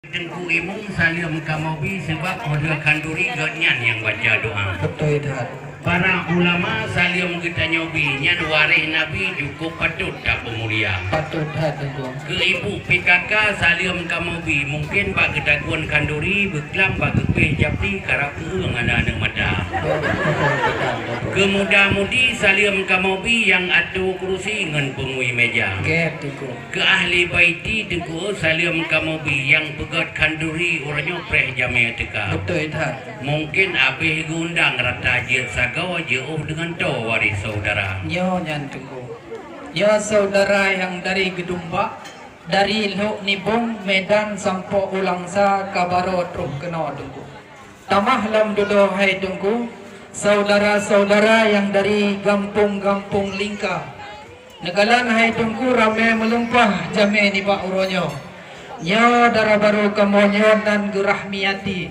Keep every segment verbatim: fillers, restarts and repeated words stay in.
Teungku Imum saleuem kamoe bi, sabab óh lheueh khanduri gobnyan nyang baca doa. Beutôi that. Para ulama saleuem geutanyoe bi, nyan waréh Nabi, cukup patot tapeumulia. Patot that, Teungku. Keu ibu P K K saleuem kamoe bi, mungken bak geutagun khanduri, beuklam bak geupéh japli, karab keueung hana aneuk mata. Beutôi, beutôi, beutôi. Keu muda-mudi saleuem kamoe bi, nyang atô keurusi ngon peungui meja. Gét, Teungku. Keu ahli baiti Teungku saleuem kamoe bi, nyang peugöt khanduri uroe nyoe preh jamé teuka. Beutôi that. Mungken abéh geuundang rata jeuet sagoe, jiôh deungon toe waréh saudara. Nyoe nyan Teungku. Nyoe saudara nyang dari Geudumbak, dari Lhok Nibong, Medan sampoe u Langsa ka barô troh keunoe Teungku. Tamah lom dudoe hai Teungku, saudara-saudara nyang dari gampông-gampông lingka. Neukalon hai Teungku ramé meulumpah jamé nibak uroe nyoe. Nyoe dara barô kamoe nyoe nan Geurahmiati,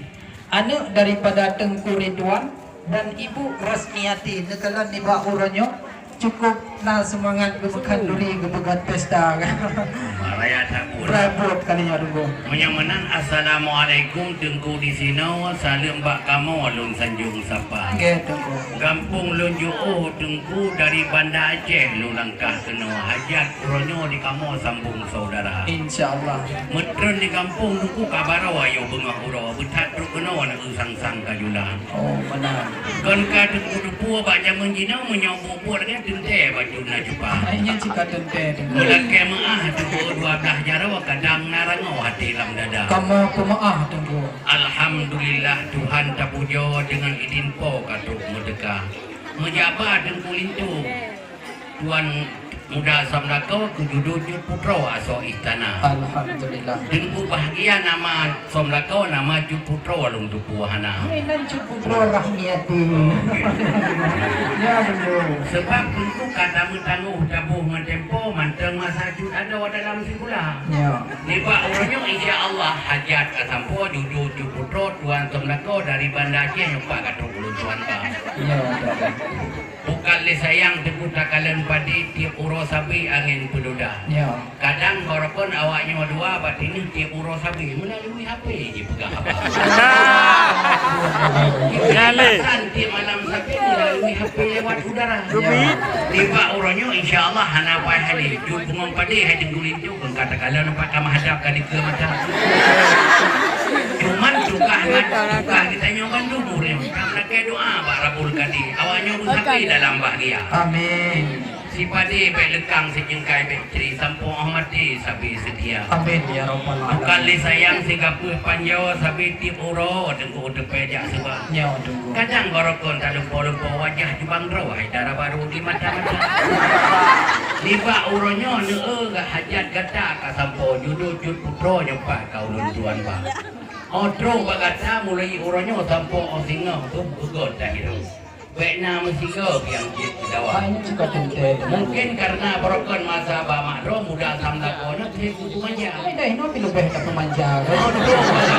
aneuk daripada Teungku Ridwan dan Ibu Rasmiati. Neukalon nibak uroe nyoe cukup na seumangat geupeukhanduri geupeugöt pesta. Raya that buet. Raya buet kali nyoe Teungku. Meunyoe meunan, assalamualaikum Teungku di sinoe, saleuem bak kamoe lôn sanjong sapa. Nggih, Teungku. Gampông lôn jiôh Teungku, dari Banda Aceh lôn langkah keunoe, hajat uroe nyoe di kamoe sambông saudara. Insya Allah. Meutreun di gampông Teungku ka barô ayo beungoh uroe, beuthat trok keunoe na eu sang-sang ka jula. Oh, meunan. Kon ka Teungku teupeue bak jameun jinoe meunyoe buet-buet lagèe teuntèe bacut na cupa. Hai nyan cit ka teuntèe Teungku. Meulakèe meu'ah Teungku dua blah jaroe, kadang na rangoh até lam dada. Kamoe peumeu'ah Teungku. Alhamdulillah Tuhan tapujoe, deungon idin Po ka trok meuteuka. Meujak ba Teungku Linto, Tuan Muda Samlakoe keu judô Cut Putroe asoe istana. Alhamdulillah. Teungku Bahgia nama Samlakoe, nama Cut Putroe lôn teupeue hana. Hai nan Cut Putroe Rahmiati. Ya beutôi. Sabab Teungku ka tameutanggôh taboh ngon tempo mantong masa cut adoe dalam sikula. Ya. Nibak uroe nyoe, insya Allah, hajat ka sampoe, judô Cut Putroe Tuan Samlakoe dari Banda Aceh nyoe pat ka trok ulôn tuan ba. Ya, beutôi. Bukan lé sayang Teungku takalon padé, tiep uroe sabe angén peudoda. Ya. Kadang barokon awak nyoe dua bak tineuk tiep uroe sabe meulalu H P jipeugah haba. Nyalé. Pesan tiep malam sabe meulalu H P lewat udara. Rubi. Nibak uroe nyoe, insya Allah, hana pai hale. Jeuet pungo padé hai Teungku Linto, kon ka takalon pat ka meuhadap ka dikeue mata. Cuman tugaih mat-, tugaih geutanyoe bandum ureueng ka meulakèe doa bak Rabbul Kadi. Awak nyoe beusabé dalam bahgia. Amin. Sipadé bèk leukang, sijingkai bèk cri, sampoe 'oh maté sabé seutia. Amin, ya Rabbal Alamin. Bukan lé sayang, sigapeuh panjoe sabé tiep uroe Teungku teupèe jak seuba. Nyoe Teungku. Kadang barokon talumpo-lumpo wajah jubang droe hai dara barô di mata-mata. Nibak uroe nyoe neueu hajat gata ka sampoe, judô Cut Putroe nyoe pat ka ulôn tuan ba. 'Oh trôk bak gata mulai uroe nyoe sampoe 'oh singoh tu beugöt dah hireuen. Bèk na meusigoe piang jeuet keu dawa. Hai, nyoe cit ka teuntèe. Mungken karena barokon masa bak mak droe Muda Samlakoe nyoe trép geupeumanja. Hai, dah inoe pih leubeh ka peumanja. 'Oh trôk bak gata,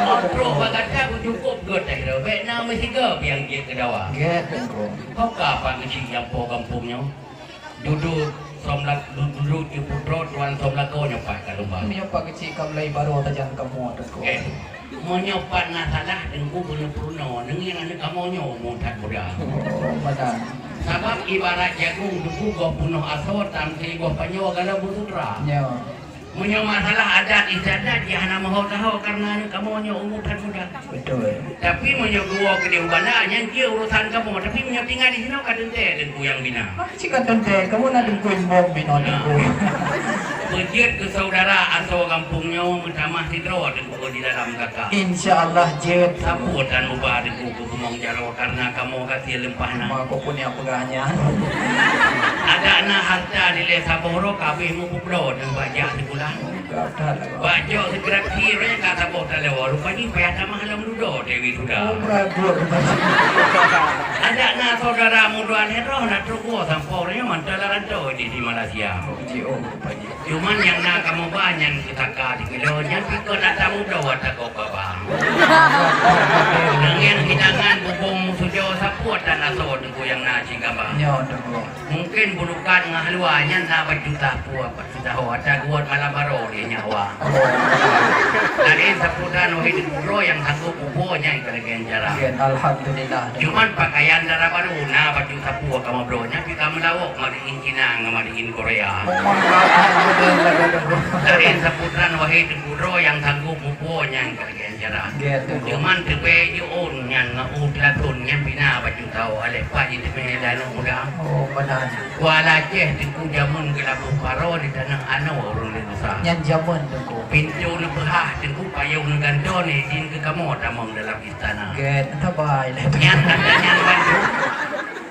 'oh trôk bak gata beucukôp göt dah droe. Bèk na meusigoe piang jeuet keu dawa. Gèt, Teungku. Ho ka Pak Geuchik nyang po gampông nyoe? Judô Somlak-, judô Cut Putroe Tuan Somlakoe nyoe pat ka lôn ba. Meunyoe Pak Geuchik ka mulai barô tajan kamoe, Teungku. Oke. Meunyoe pat na salah, Teungku keuneuk peurunoe, neungieng aneuk kamoe nyoe umu that muda. Oh, meunan. Sabab ibarat jagong Teungku, goh peunoh asoe, tam sigoh panjoe galom beusutra. Nyoe. Meunyoe masalah adat istiadat, jih hana meuho-taho, karena aneuk kamoe nyoe umu that muda. Beutôi. Tapi meunyoe geuwoe keudéh u banda, nyan jih urosan kamoe. Tapi meunyoe tinggai disinoe, ka teuntèe Teungku nyang bina. Ah, cit ka teuntèe, kamoe na Teungku imbong binoe Teungku. Beujeuet keu saudara asoe gampông nyoe meutamah sidroe Teungku di dalam kaka. Insya Allah jeuet. Sapeue tan uba Teungku keu bungong jaroe, karena kamoe ka sie leumpah na. Mako pun nyang peugah nyan. Adak na harta dilèe saboh droe ka abéh mupeubloe dan bak jak sikula. Bak jok sikrek sirek ka saboh taleue, rupajih payah tamah lom dudoe Dewi Suda. Oh, beuragôt rupajih. Adak na saudara muda lhèe droe na trok woe sampoe nyoe mantong lam rantau di, di Malaysia. Oh, ji, oh, rupajih. Cuman nyang na kamoe ba nyan keutaka sikilo, nyan pih kon ata muda ata kok baba. Deungon hidangan bubong sujoe sapeue tan asoe Teungku nyang na cit gaba. Nyoe Teungku. Mungken bulukan ngon halua nyan na baju sapeue. Tahu ata geuwot malam baroe lé nyawa. Dari Wahai Teungku Droe nyang sanggob muphom nyan ka lagèe nyan cara. Nggih, alhamdulillah. Cuman pakaian dara barô na baju sapu ka meubrôk nyan pih ka meulawok made in Cina ngon made in Korea. Memang alhamdulillah, Teungku. Laén sapu tran wahai Teungku Droe nyang sanggob muphom nyan ka lagèe nyan cara. Nggih, Teungku. Cuman teubèe jiôn nyan ngon u teulatôn nyan pih na baju sawo alèh pat jiteumèe lé aneuk muda. Oh, meunan. Kuala Aceh Teungku jameun geulaboh paro di tanoh anoe ureueng Indonesia. Nyan jameun Teungku. Pintoe neupeuhah Teungku payong neugantoe nyan idin keu kamoe tamong dalam istana. Gèt, sabai lé. Nyan ata nyan bandum.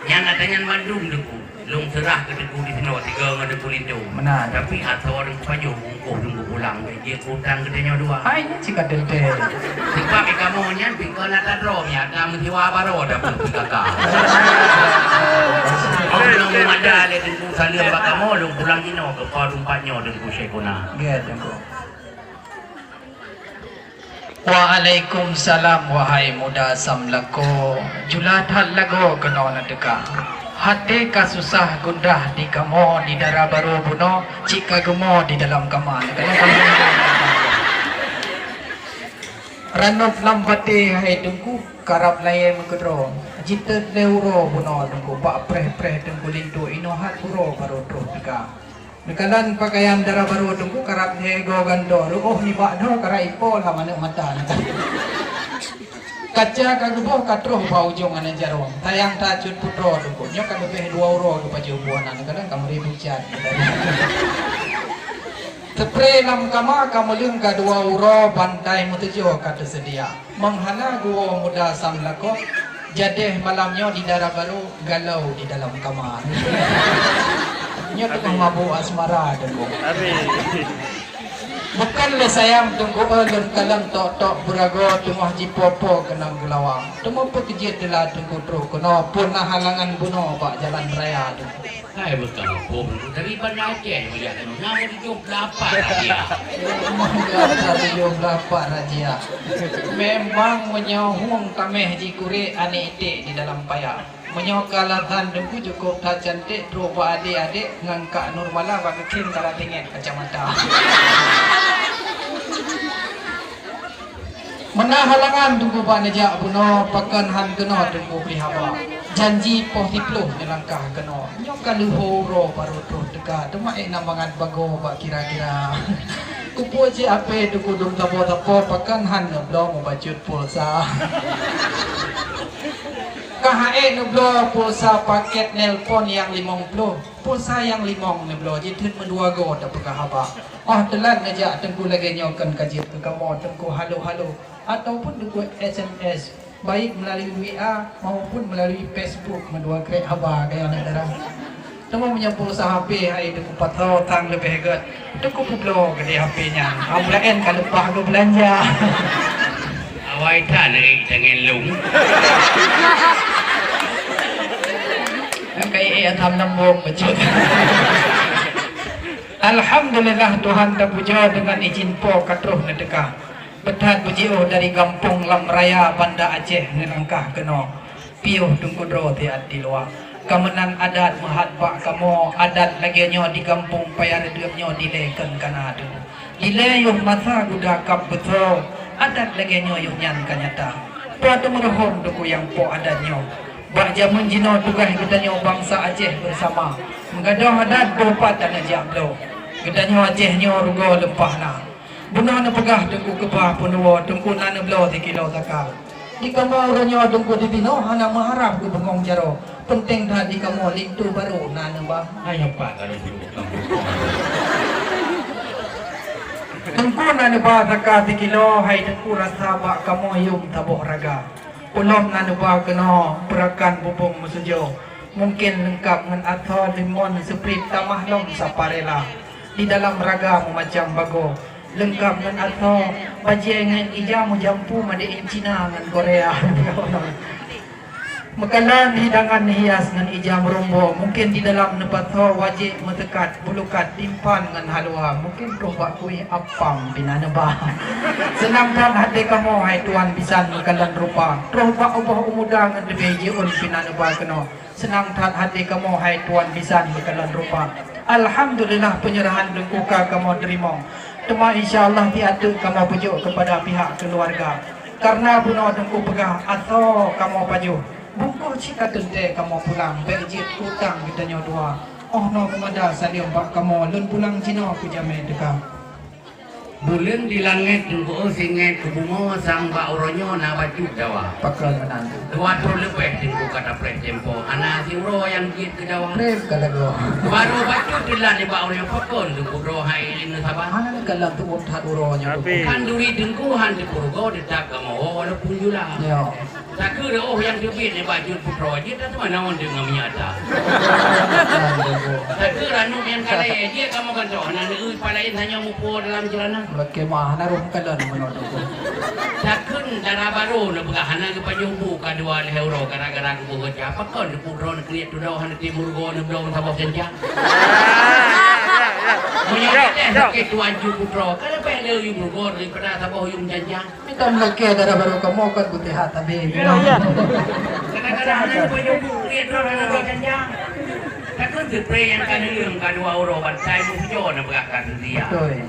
Nyan ata nyan bandum Teungku. Lôn seurah keu Teungku di sinoe sigoe ngon Teungku Linto. Meunan. Tapi asoe Teungku pajoh. Kôh Teungku pulang, jeuet keu utang geutanyoe dua. Hai, nyan cit ka teuntèe. Sebab di kamoe nyan pih kon ata droe nyan, ata meusiwa baroe dapeuet P K K. Óh lheueh meumada lé Teungku saleuem bak kamoe, lôn pulang jinoe keu po teumpat nyoe Teungku Syaikhona. Nggih, Teungku. Waalaikumsalam, wahai muda Samlako. Jula that lagoe keunoe neuteuka. Até ka susah gundah di kamoe di dara barô bunoe, cit ka geumoe di dalam kama. Ranub lam baté hai Teungku, karab layèe meukeudroe. Jitet lé uroe bunoe Teungku, bak preh-preh Teungku Linto inoe hat uroe barô troh teuka. Neukalon pakaian dara barô Teungku karab lhèe goe gantoe, reuôh nibak droe karab ipo lam aneuk mata neukalon. Kaca ka geuboh ka troh bak ujong aneuk jaroe, sayang that cut putroe Teungku. Nyoe ka leubeh dua uroe geupajoh buah na neukalon ka meuri pucat. Seupre lam kama ka meuleueng ka dua uroe, bantai meutujoh ka teuseudia. Meuhana geuwoe muda Samlako, jadeh malam nyoe di dara barô galau di dalam kama. Nyoe teungoh mabôk asmara Teungku. Bukon lé sayang Teungku, eh, lôn kalon tok-tok beuragoe teungoh jipo-po keunong geulawa. Teuma peu keuh jeuet teula Teungku troh keunoe, peue na halangan bunoe bak jalan raya Teungku. Hai, beutôi, dari Banda Aceh meulihat keunoe, na tujoh blapat razia. Tujoh blapat razia. Memang meunyoe hueng tameh jikurek aneuk iték di dalam paya. Meunyoe keu alasan Teungku cukôp that cantik, trok bak adék-adék ngon Kak Nurmala bak keukieng ka tinggai kacamata. Meunan halangan Teungku bak neujak bunoe, pakon han keunoe Teungku bri haba. Janji poh siplôh neulangkah keunoe. Nyoe ka lheueh uroe barô troh teuka, teuma ék na mangat bagoe bak kira-kira. Kupeue cit hapé Teungku dum sapo-sapo, pakon han neubloe meubacut pulsa. Ka ha'ék neubloe pulsa pakét nelpon nyang limong ploh, pulsa nyang limong neubloe, jiteuet meudua goe tapeugah haba. Óh teulat neujak Teungku lagèe nyoe kon ka jeuet keu kamoe Teungku halo-halo ataupun Teungku S M S, baik meulalu W A maupun meulalu Facebook meudua krek haba keu aneuk dara. Teuma meunyoe pulsa hapé hai Teungku pasoe tang leubeh gèt, Teungku peubloe keudéh hapé nyan. Haba laén ka leupah geubeulanja. Awai that neureuek tangen lông. Nyang ka ék asam lambung bacut. Alhamdulillah Tuhan tapujoe deungon idhin Po ka troh neuteuka. Beuthat beujiôh dari gampông lam raya Banda Aceh neulangkah keunoe. Piôh Teungku Droe siat di luwa. Ka meunan adat meuhat bak kamoe, adat lagèe nyoe di gampông Paya Reudeuep nyoe dilèe kon ka na teuh. Dilèe yoh masa guda kab beusoe, adat lagèe nyoe yoh nyan ka nyata. Po teumeureuhôm Teungku nyang po adat nyoe. Bak jamén jinoe tugaih geutanyoe bansa Aceh beusama. Meugadôh adat boh pat taneuk jak bloe. Geutanyoe Aceh nyoe rugoe leupah na. Bunoe neupeugah Teungku Keuba Peunuwoe, Teungku na neubloe sikilo saka. Di kamoe uroe nyoe Teungku di binoe hana meuharab keu bungong jaroe. Peunteng that di kamoe linto barô na neuba. Hai nyoe pat ka lôn sibuk lam bungkong. Teungku na neuba saka sikilo, hai Teungku rasa bak kamoe yum saboh raga. Ulôn na neuba keunoe peurakan bubông meusujoe. Mungken leungkab ngon asoe, limon, seuprit, tamah lom saparela. Di dalam raga meumacam bagoe, leungkab ngon asoe, bajèe ngon ija meujampu made in Cina ngon Korea. Meukalon hidangan hias ngon ija meurombo, mungken di dalam neupasoe wajéb, meuseukat, bulukat, timphan ngon haluwa, mungken troh bak kueh apam pih na neuba. Seunang that até kamoe hai tuan bisan meukalon rupa, troh bak ubah u muda ngon leubeh jiôn pih na neuba keunoe. Seunang that até kamoe hai tuan bisan meukalon rupa. Alhamdulillah, peunyeurahan Teungku ka kamoe teurimong. Teuma insya Allah tiateuek kamoe peujok keupada pihak keuluwarga. Kareuna bunoe Teungku peugah asoe kamoe pajoh. Bungkôh cit ka teuntée kamoe pulang, bék jeuet utang geutanyoe dua. Óh noe meumada saleuem bak kamoe, lôn pulang jinoe keu jamé teuka. Buleuen di langét Teungku, singét keu bumoe, sang bak uroe nyoe na bacut dawa. Pakon meunan. Dua thon leubeh Teungku ka tapreh tempo, hana siuroe nyang jeuet keu dawa. Preh ka lagoe. Barô bacut teulat nibak uroe nyoe, pakon Teungku droe hai ileumèe saban. Hana neukalon tuôt that uroe nyoe. Tapi khanduri Teungku han teupeurugoe, teutap kamoe woe walaupun jula. Yo. Takheun óh nyang teubiet nibak jeuet putroe jih, dak teuma naon deungon minyeuk ata. Takheun ranub nyang ka layée jih kamoe gantoh, hana neueu palaén tanyoe muphom dalam ceulana. Lakée mah hana rôh meukalon meunoe Teungku. Takheun dara barô neupeugah hana geupajoh bu ka dua lhée uroe gara-gara geuboh gata. Pakon putroe neukeuliet tudôh hana teurimong rugoe neubloe saboh janjang. Meunyoe teuh sakét tuan ju putroe, ka leubeh le yum rugoe daripada saboh yum janjang. Mita meulakée dara barô kamoe kon beuteuhat sabe. Ya, ya. Kadang-kadang hana geupajoh bu, kriet droe hana geujanjang. Takheun seupré nyang ka neuleueng ka dua uroe bantai meusijoe neupeugah ka seutia. Beutôi.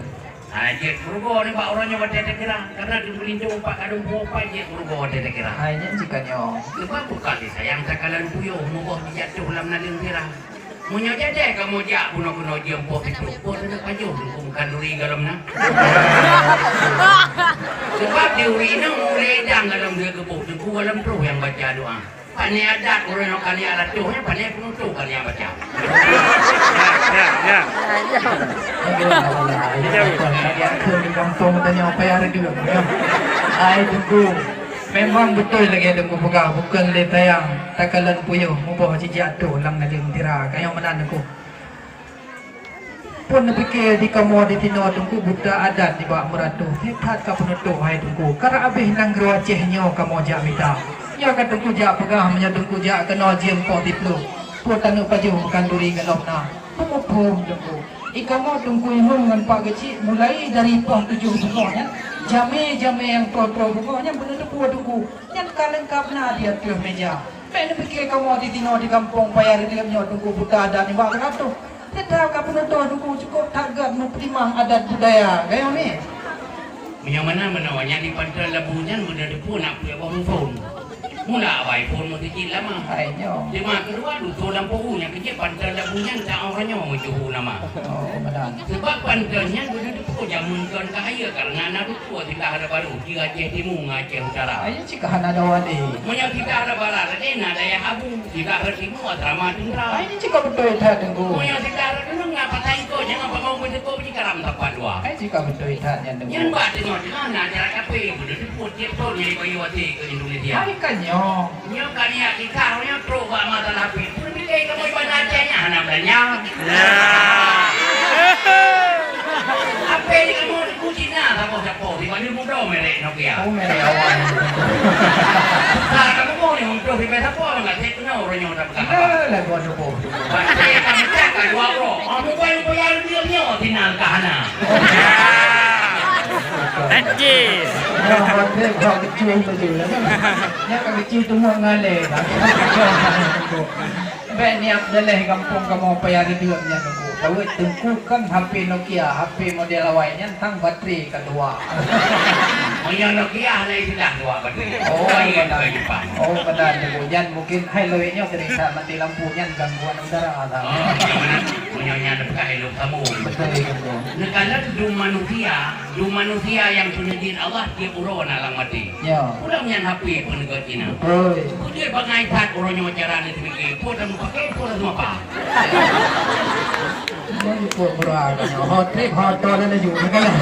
Ha, jeuet meurugoe nibak uroe nyoe watée takira. Karena teumeulinto umpat kadang puwoe pat jeuet meurugoe watée takira. Hai nyan jika nyoe. Sebab bukan disayang takalon puyoh muboh jijatoh lam naleueng sira. Meunyoe jadeh kamoe jak bunoe keunoe jeuem poh siploh, poh teuneuk pajoh Teungku khanduri golom na. Sebab di ureueng inong mulai dang golom lheueh geuboh Teungku golom troh nyang baca doa. Pane adat ureueng inong kaniak ratoh nyan, pane peunutôh kaniak baca. Ya, ya, ya. Aduh, alah, alah, alah, alah, alah, di gampông tanyoe payah reudeueng, ya. Ai Teungku. Memang beutôi lagée Teungku peugah, bukon lé sayang takalon puyoh muboh jijak toh lam naleueng sira. Kayong meunan Teungku. Pun neupike di kamoe di sinoe Teungku buta adat nibak meuratoh. Sép that ka peunutôh hai Teungku. Karab abéh nanggroe Aceh nyoe kamoe jak mita. Nyoe ka Teungku jak peugah meunyoe Teungku jak keunoe jeuem poh siploh. Peue taneuk pajoh khanduri golom na. Peumuphom Teungku. I kamoe Teungku Imum ngon Pak Geuchik mulai dari poh tujoh beungoh nyan, jamé-jamé nyang troh-troh beungoh nyan beuneuteupeu Teungku. Nyan ka leungkap na di ateueh méja. Bék neupike kamoe di sinoe di gampông payah reudeueng nyoe Teungku buta adat nibak meuratoh. Teutab ka peunutôh Teungku cukôp that gét meupeutimang adat budaya. Gayong ni. Meunyoe meunan meunoe nyan di panton labu nyan beuneuteupeu na peuet boh muphom. Mula awai phon meuseuti lama. Hai nyoe. Teuma keudua dusoe lam pohu nyang keujeuet panton labu nyan ta-, uroe nyoe meujuhu nama. Oh, meunan. Sebab panton nyan beuneuteupeu jameun kon ka hayeue karena na dusoe siblah rot barô, di Aceh Timu ngon Aceh Utara. Hai, cika hana dawa deh. Meunyoe siblah rot barat, na Dayah Abu, siblah rot timu asrama teuntara. Hai, cika beutôi that, Teungku. Meunyoe siblah rot gunong na Pasai Ingkot, nyan ngon Pangong Beuteuko jikaram sapat dua. Hai, cika beutôi that nyan, Teungku. Nyan bak teungoh-teungoh na acara kafe, beuneuteupeu tiep thon nyang jibayeue watée keu Indonesia. Hai, ka nyoe. Nyoe ka niat titah nyoe trok bak masalah pih. Peue pike kamoe ibadah Aceh nyan hana beulanja. Ya. Ape di kamoe di Cina saboh sapo, di Bali mudo merek Nokia. Oh, merek awak. Besar kamoe ni untuk di sapo, enggak saya kenal orang yang tak pegang. Alah, lagu ada boh. Baca tak pecah ka dua bro. Oh, mobile bayar dia nyoe Cina ka hana. Anjir. Ya, hati kau kecil tu je. Nyan ka keuchik teuma ngalé. Bék niat daleh gampông kamoe payah reudeueng nyan Teungku. Kawét Teungku kan H P Nokia, H P model awai nyan tang baterai ka dua. Oh, ya, Nokia hana istilah dua baterai. Oh, iya, betul. Bukan Jepang. Oh, betul Teungku. Nyan mungkin hai lawét nyoe keuneuk that mati lampu nyan gangguan udara lah. Oh, iya, benar. Meunyoe nyan peugah ilok sambung. Betul, betul. Neukalon dum manusia, dum manusia nyang peuneujeuet Allah tiep uroe na lam até. Ya. Pulang nyan H P peuneugöt Cina. Betul. Beujeuet bangai that uroe nyoe cara neuteupike, po dan mupake, po dan mapa. Ini po beura kan. Ho trip, ho to dan laju kan.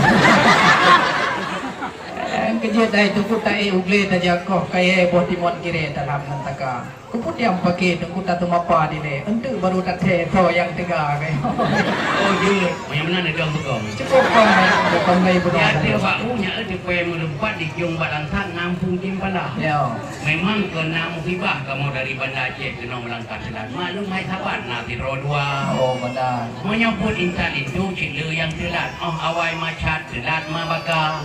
Eh, keujeuet dai Teungku taék u glé tajakoh kayée boh timon kiré dalam nan taka. Keupeue tiang pake Teungku tateumapa dilée, eunteuk barô tathée soe nyang teuga kayong. Oh, jeuet. Meunyoe meunan neudong beugong. Cukup kon, bukan lé bunoe. Di ateueh bak u nyan teupeue meureumpad di jong bak langsat nampung jimpala. Ya. Memang keu na musibah kamoe dari Banda Aceh keunoe meulangkah teulat. Maklum hai sabat na sidroe dua. Oh, meunan. Meunyoe buet intat linto cit le nyang teulat. Oh, awai macet teulat ma baka.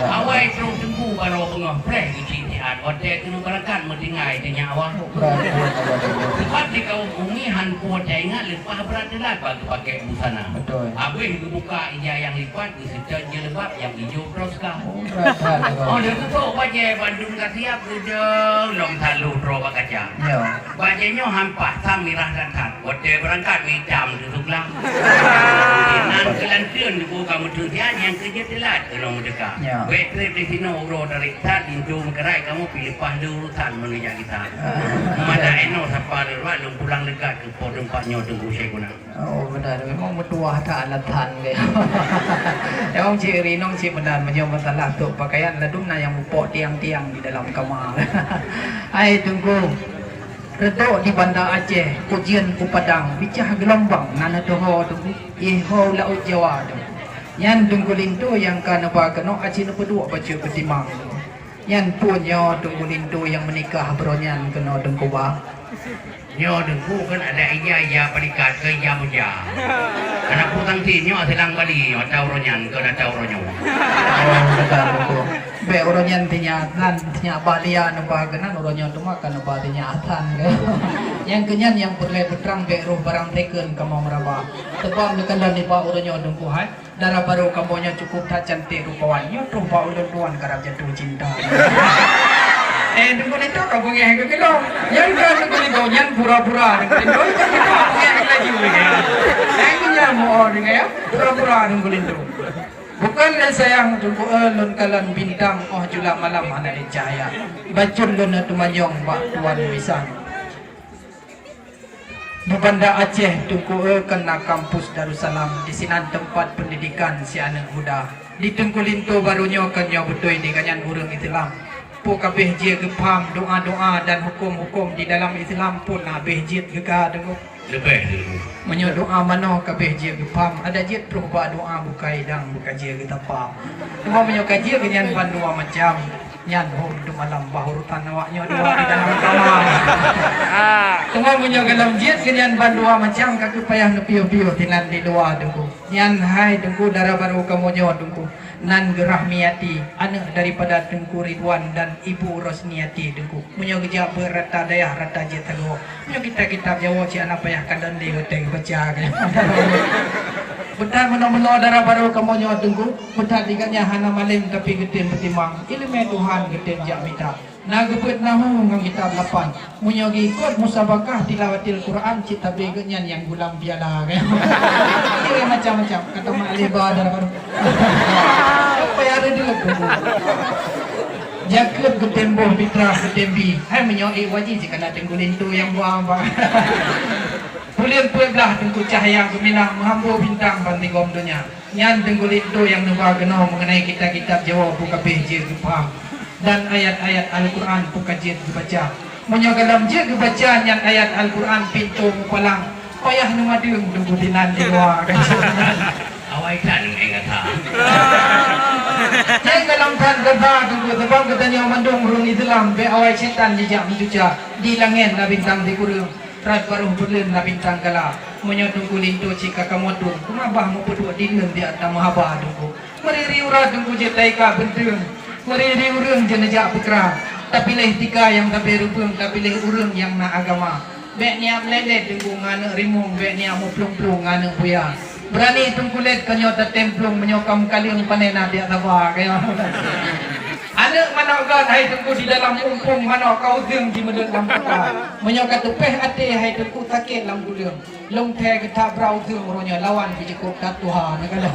Awai trok Teungku barô beungoh preh geucit siat. Watèe keuneuk beurangkat meutinggai teuh nyak awak. Brat, brat, brat, brat. Sebab di kawôm Umi han po watèe ingat leupah brat teulat bak geupakèk busana. Betul. Habéh geubuka ija nyang lipat, geuseutôt jilbab nyang ijo troska. Oh, brat that, brat. Oh, lheueh geutôk bajèe bandum ka siap, geudong lom that lhôh droe bak kaca. Ya. Bajèe nyoe han paih sang mirah that-that. Watèe beurangkat meuitam teuh suklam. Nan keulanteuen buka meuteun siat nyang keu jeuet teulat keunoe meudeuka. Ya. Bèk trép disinoe uroe tarék that, linto meukarat kamoe pih leupah lé urusan meunurot gata. Ah. Mada inoe sapa lé ruat lôn pulang leugat keu po teumpat nyoe Teungku Syèhkuna. Oh, beuna. Memang meutuwah that alasan gaya. Memang cit rinong cit meunan meunyoe masalah sôk pakaian ladum na nyang mupok tiang-tiang di dalam kama. Hai Teungku. Reudok di Banda Aceh, ujeuen u Padang, bicah geulombang na neutuho Teungku, ié ho laôt Jawa Teungku. Nyan Teungku Linto nyang ka neuba keunoe aci neupeuduek bacut beutimang Teungku. Nyan phôn nyoe Teungku Linto nyang meunikah baroe nyan keunoe Teungku ba. Nyoe Teungku kan ada ija, ija peurikat keu ija buja. Aneuk putang ti nyoe silang Bali nyoe, ata uroe nyan keu ata uroe nyoe. Oh, beutôi Teungku. Bèk uroe nyan tinyak nan, tinyak bak lia neuba keunan, uroe nyoe teuma ka neuba tinyak asan, kan? Nyang keu nyan nyang peureulèe beutrang bèk roh barang second kamoe meuraba. Teuma neukalon nibak uroe nyoe Teungku hai, dara barô kamoe nyoe cukup that cantik rupawan. Nyoe troh bak ulôn tuan karab jatuh cinta. Eh, Teungku Linto ka beungèh keu keudong. Nyang ka Teungku Linto nyan pura-pura Teungku Linto. Ka beungèh laju, ya. Eh, nyan mo deungö, ya. Pura-pura Teungku Linto. Bukon lé sayang Teungku, eh, lôn kalon bintang, 'oh jula malam hana lé cahya. Bacut lôn na teumanyong bak tuan bisan. Di Banda Aceh Teungku, eh, kan na kampus Darussalam, disinan teumpat peundidikan si aneuk muda. Di Teungku Linto barô nyoe kan nyoe beutôi di gobnyan ureueng Islam. Peue ka abéh jeuet geupham doa-doa dan huköm-huköm di dalam Islam pun na abéh jeuet geuka Teungku. Leubeh dulu. Meunyoe doa manoe ka abéh jeuet geupham, adak jeuet troh bak doa bukai dang buka jeuet geutapa. Teuma meunyoe ka jeuet gobnyan ban dua macam, nyan hom teumalam bah urusan awak nyoe dua di dalam kama. Teuma meunyoe golom jeuet gobnyan ban dua macam, ka keuh payah neupiôh-piôh sinan di luwa Teungku. Nyan hai Teungku dara barô kamoe nyoe Teungku. Nan Geurahmiati, aneuk daripada Teungku Ridwan dan Ibu Rosniati Teungku. Meunyoe geujak beuet rata dayah, rata jeuet sagoe. Meunyoe kitab-kitab Jawoe cit hana payah kalon lé watèe geubaca. Beuthat meunoe-meunoe dara barô kamoe nyoe Teungku. Beuthat di gobnyan hana malém tapi geutem peutimang. Ileumèe Tuhan geutem jak mita. Na geubeuet nahu ngon kitab lapan. Meunyoe geuikot musabakah tilawatil Quran cit tabé geuh nyan nyang gulam piala. Jadi macam-macam. Kata mak lé ba dara barô. Apa yang ada di lagu? Jakeuet geutem boh fitrah geutem bi. Hai meunyoe ék wajéb jih kana Teungku Linto nyang buang ba. Buleuen peuet blah Teungku cahya geumilang meuhambo bintang ban tigom donya. Nyan Teungku Linto nyang neuba keunoe meungenai kitab-kitab Jawoe peue ka abéh jeuet geupham dan ayat-ayat Al-Quran peue ka jeuet geubaca. Meunyoe golom jeuet geubaca nyan ayat Al-Quran pintoe meupalang, payah neumadeueng Teungku sinan di luwa. Awai that neueng gata. Nyang golom that gata Teungku, sabab geutanyoe mandum ureueng Islam bèk awai syetan jijak meucuca. Di langèt na bintang sikureueng. Rot barôh buleuen na bintang gala. Meunyoe Teungku Linto cit ka kamoe tueng, teuma bah meupeuduek dineuen di ata meuhaba Teungku. Meuriri urat Teungku jeuet taika beunteueng. Meuriri ureueng jeuet neujak peukra. Tapiléh tika nyang sabe reubeueng, tapiléh ureueng nyang na agama. Bèk niat meulèlèt Teungku ngon aneuk rimueng, bèk niat meuplueng-plueng ngon aneuk buya. Beurani Teungku lét ka nyoe tatem plueng, meunyoe ka meukaleueng pané na tiak saba, ka nyoe. Aneuk manok gét hai Teungku di dalam umpung manok ka uzeueng jimeuleuet lam paka. Meunyoe ka teupéh até hai Teungku sakét lam guleueng. Lôn thèe geutak bra uzeueng uroe nyoe lawan pih jikôb that tuha na ka lôn.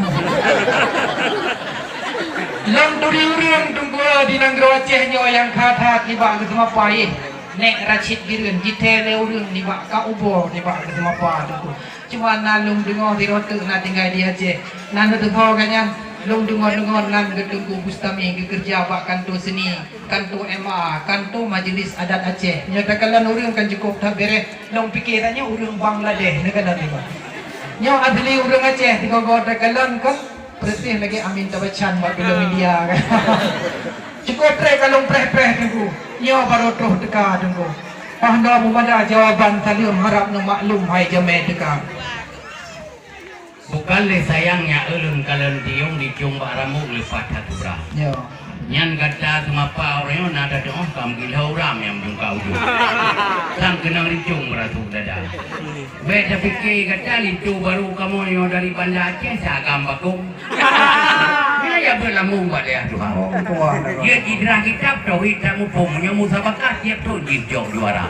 Lôn turi ureueng Teungku di nanggroe Aceh nyoe nyang that-that nibak geuseumapa ié. Nèk Rashid Bireuen jithèe lé ureueng nibak ka ubo nibak geuseumapa Teungku. Cuma na lôn deungoe sidroe teuk na tinggai di Aceh. Na neuteupeue gobnyan, lôn deungoe-deungoe nan geuteungku Bustami geukeureuja bak kanto seuni, kanto M A, kanto Majelis Adat Aceh. Nyoe takalon ureueng kan cukôp that bèrèh, lôn pike tanyoe ureueng Bangladesh neukalon nibak. Nyoe asli ureueng Aceh, sigoe-goe takalon kon Peureuséh lagèe Amin Tabacan bak film India kan. Cukôp trép ka lôn preh-preh Teungku. Nyoe barô troh teuka Teungku. Paih nyoe meumada jawaban saleuem harab neumaklum hai jamèe teuka. Bukon lé sayang nyak ulôn kalon diyong dicong bak rambôt leupah that ubra. Nyoe. Nyan gata seumapa uroe nyoe na tatu'oh ka meugiloe uram nyang meujungka ujong. Sang keunong rincong beurasuk dada. Bék tapike gata linto barô kamoe nyoe dari Banda Aceh, sagam bakong. Nyan ya beulambông bak dayah Tuhan. Oh, tuan. Dia jidrah kitab tauhid tak muphom, nyoe musabakah tiap thon jih jok juara.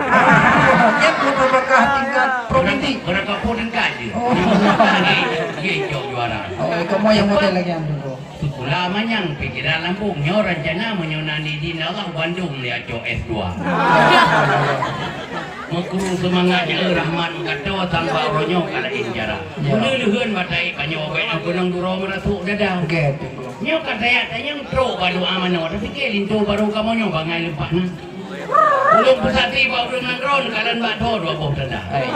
Tiap musabakah tingkat provinsi. Beurangkapeue tingkat jih. Oh. Jih jok juara. Oh, kamoe nyang model lagèe nyan tu. Sikula manyang, pikiran lambông, nyoe rencana meunyoe na idin Allah bandum lé acoe S dua. Meukru seumangat nyan rahmat meukato, sampai uroe nyoe ka laén cara. Ya. Meunyoe leuheun batai panyoe bèk na gunong duro meurasuk dada. Oke. Nyoe ka sayat tanyong trok bak doa manoe, tapi keu linto barô kamoe nyoe bangai leupah na. Ulôn peusakti bak ureueng nanggroe neukalon bak tho dua boh tanda. Hai.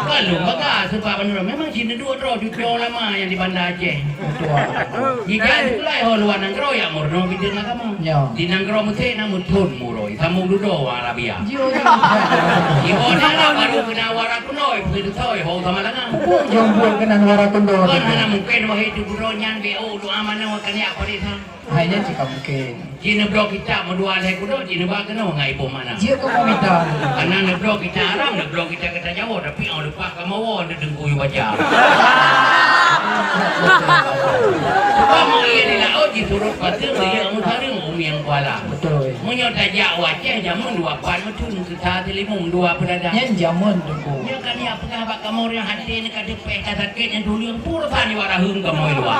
Ka lôn bangga seubab nanggroe memang cit neuduek droe cucoe ulama nyang di Banda Aceh. Betul. Jika dikulai ho luwa nanggroe yak meurunoe bideueng agama. Ya. Di nanggroe Mesir na meuthon muroi, sambong dudoe wang Arabia. Yo, yo. Iwoe nanggroe baru keunan wara kunoi, peue teutoi ho sama langa. Jom buet keunan wara kunoi. Kon hana mungken wahai tu bunoe nyan B O doa manoe kan yak parisa. Hai nyan cit ka mungken. Jineubloe kitab meudua lhèe kudoe, jineuba keunoe ngon iboh makna. Jeuet keu meumita. Kareuna neubloe kitab haram, neubloe kitab geutanyoe, tapi 'oh leupah kamoe woe, neudeueng kuyue baca. Sebab meungieng di laôt jisurot paseung, riyeuk meusareung u mieng kuala. Betul. Meunyoe tajak u Aceh, jameun dua pat meuthun, keusa teulimong dua peudada. Nyan jameun, Teungku. Nyoe ka neujak peugah bak kamoe ureueng até neuka teupèh ka sakét nyang tuleueng pur san iwa raheueng kamoe luwa.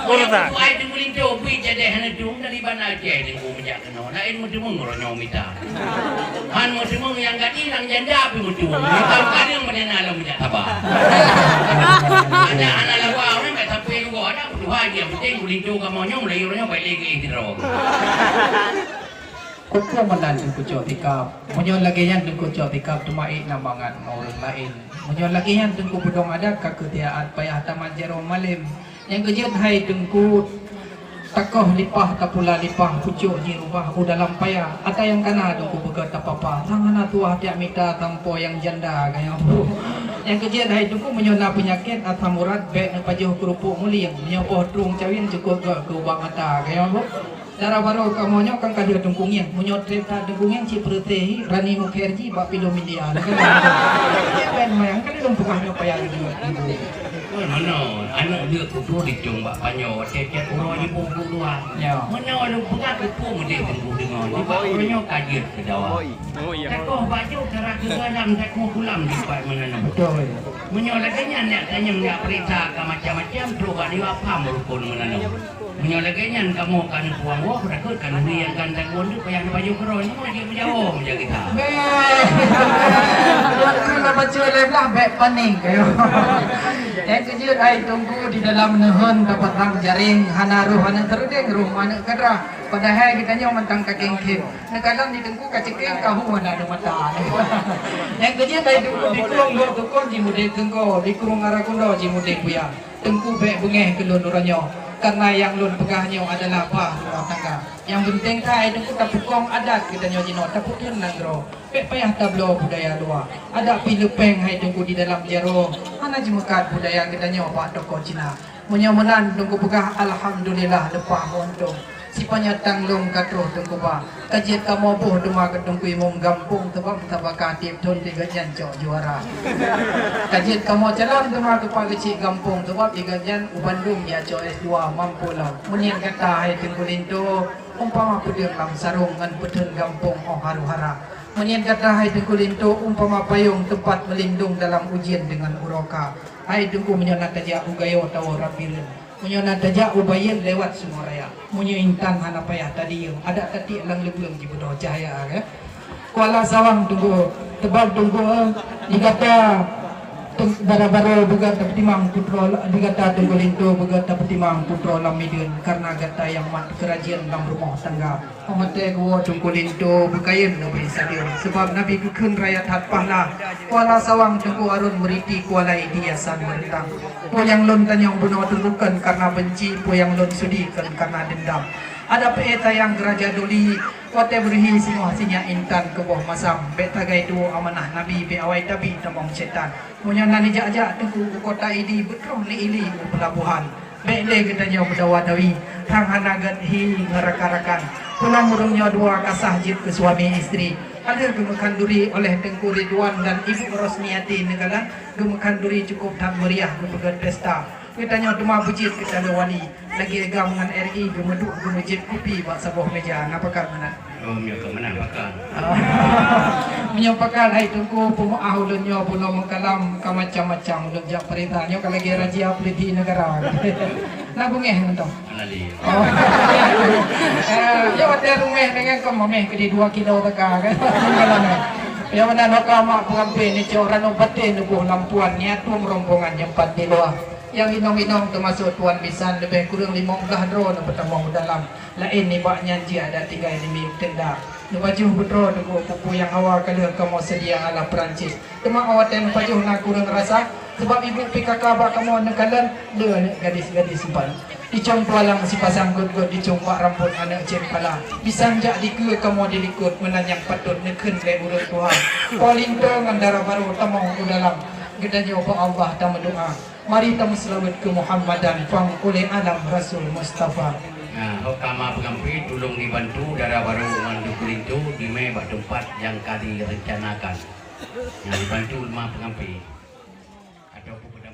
Pur san. Ai teungku linto bit jadeh hana tueng dari Banda Aceh teungku meujak keunoe. Laén meuteumeung uroe nyoe mita. Han meuteumeung nyang gadih nyang janda pih meutueng. Nyang kadeueng meunena lom meujak saba. Ada hana lawa ureueng kat sampéng rugoe ada peutuha je. Yang penting linto kamoe nyoe mulai uroe nyoe bèk lé geuéh sidroe. Keupeue meunan Teungku cok tikab? Meunyoe lagèe nyan Teungku cok tikab, teuma ék na mangat ngon ureueng laén. Meunyoe lagèe nyan Teungku peudong adat ka keu tiaat payah tamat jaroe malém. Nyang keujeuet hai Teungku, takoh lipah tapula lipah, pucok jih rubah u dalam paya. Ata nyang kana Teungku beugöt tapapa, sang hana tuah tiak mita sampoe nyang janda gaya. Nyang keujeuet hai Teungku, meunyoe na peunyakét asam urat, bèk neupajoh keurupuk mulieng. Meunyoe boh trueng cawieng cukôp gök keu ubat mata gaya. Dara barô kamoe nyoe kan ka lheueh Teungku ngieng. Meunyoe trép that Teungku ngieng cit peureuséh hi, Rani Mukherjee bak filem India. Kan lheueh mayang, kan lheueh peugah nyoe payah lheueh. Oi, meunoe, aneuk jeuet keupeue dicong bak panyoe, tiep-tiep uroe jiboh keu dua. Ya. Meunoe lôn peugah keupeue meudeh Teungku deungoe, nibak uroe nyoe ka jeuet keu dawa. Oh, iya. Takoh baju, cara keugadang, takoh pulang di pat meunoe. Betul. Meunyoe lagèe nyan, nyak tanyong, nyak peuriksa ka macam-macam, trok bak liwa pham rukon meunoe. Meunyoe lagèe nyan kamoe ka neupuang woe, takot khanuri nyang ka neudagon tu payah neupajoh keudroe, nyoe jeuet meujawoe meujak gata. Bèk. Waktu na baca lé blah, bèk panéh kayô. Nyang keujeuet hai Teungku di dalam neuheun tapasang jaréng, hana roh aneuk teureudeng, roh aneuk gadra. Padahai geutanyoe mantong ka kéng-kéng. Neukalon di Teungku ka ceukéng, ka hu hana aneuk mata. Nyang keujeuet hai Teungku di krueng Lhoksukon jimudép teungko, di krueng Arakundo jimudép buya. Teungku bèk beungèh keu lôn uroe nyoe, kareuna nyang lôn peugah nyoe adalah bah rumoh tangga. Nyang peunteng that hai Teungku tapeukong adat geutanyoe jinoe, tapeutheun nanggroe. Bèk payah tabloe budaya luwa. Adat pih leupeng hai Teungku di dalam jaroe, hana jimeukat budaya geutanyoe bak toko Cina. Meunyoe meunan Teungku peugah, alhamdulillah leupah meuuntông. Sipanjang tanglông ka troh Teungku ba. Ka jeuet kamoe boh teuma keu Teungku Imum gampông, teubang sabaka tiep thon di gobnyan cok juara. Ka jeuet kamoe calon teuma keu Pak Geuchik gampông, teubab di gobnyan u Bandung ya cok S dua mampu lom. Meunyan gata hai Teungku Linto, umpama peudeueng lam sarông ngon peutheun gampông 'oh haru hara. Meunyan gata hai Teungku Linto, umpama payông teumpat meulindông dalam ujeuen deungon uroe ka. Hai Teungku, meunyoe na tajak u Gayo tawoe Rambireuen. Meunyoe na tajak u Bayeuen lewat Sungai Raya. Meunyoe intan hana payah tadiyeueng, adak tatiek lam leubeueng jibeudôh cahya, ka. Kuala Sawang Teungku, teubab Teungku, eh, di gata Teung-, dara barô beugöt tapeutimang putroe la-, di gata Teungku Linto beugöt tapeutimang putroe lam mideuen, kareuna gata nyang mat keurajeuen lam rumoh tangga. Óh watèe geuwoe Teungku Linto beukayém neubri sadeue, seubab Nabi geukheun raya that pahala. Kuala Sawang Teungku Arôn Meuriti, Kuala Idi Hasan Meureuntang. Peue nyang lôn tanyong bunoe Teungku kon kareuna beunci, peue nyang lôn sudi kon kareuna deundam. Adak peuéh sayang geuraja duli, watèe beureuhi singoh sinyak intan keu boh masam. Bèk tagai tuwoe amanah Nabi, bèk awai tabi tamong syetan. Meunyoe na neujak-jak Teungku u kota Idi, beutroh neuili u peulabohan. Bèk lé geutanyoe meudawa-dawi, hang hana gèt hi ngon rakan-rakan. Pulang ureueng nyoe dua ka sah jeuet keu suami istri. Ka lheueh geumeukan duri oleh Teungku Ridwan dan Ibu Rosniati Neugalan, geumeukan duri cukôp that meuriah geupeugèt pesta. Geutanyoe teuma beujeuet keu taloe wali, lagèe GAM ngon R I geumeuduek geumeujeuet kupi bak saboh meuja. Na pakat meunan? Oh, meunyoe ka meunan pakat. Meunyoe pakat, hai Teungku, peumeu'ah ulôn nyoe bunoe meukalam ka macam-macam ulôn jak peurintah. Nyoe ka lagèe razia polisi neugara. Na beungèh ngon toh? Hana lé. Oh. Eh, nyoe watèe beungèh deungon keu mamèh keudéh dua kilo teuka kan. Nyoe meunan hok mak peurampé neucok ranup batèe neuboh lam puan, neuatom rombongan nyang pat di luwa. Nyang inong-inong teumasok tuan bisan, leubeh kureueng limong blah droe neupeutamong u dalam. Laén nibak nyan jih adak tinggai di miyueb tenda. Neupajoh beudroe teungku pupu nyang hawa ka lheueh kamoe seudia ala Peurancih. Teuma awak watèe neupajoh na kureueng rasa, sabab ibu P K K bak kamoe neukalon le aneuk gadis-gadis ban. Dicong tualang sipasang göt-göt dicong bak rampôt aneuk cempala. Bisan jak dikeue kamoe dilikot meunan nyang patôt neukheun lé ureueng tuha. Po linto ngon dara barô tamong u dalam. Geutanyoe bak Allah tameudoa. Mari tameuseulaweuet keu Muhammadan, fang ulèe alam Rasul Mustafa. Nah, hok kama peugampé tulông dibantu dara barô ngon dukun linto dimè bak teumpat nyang ka direncanakan. Nah, dibantu ma peugampé. Ataupun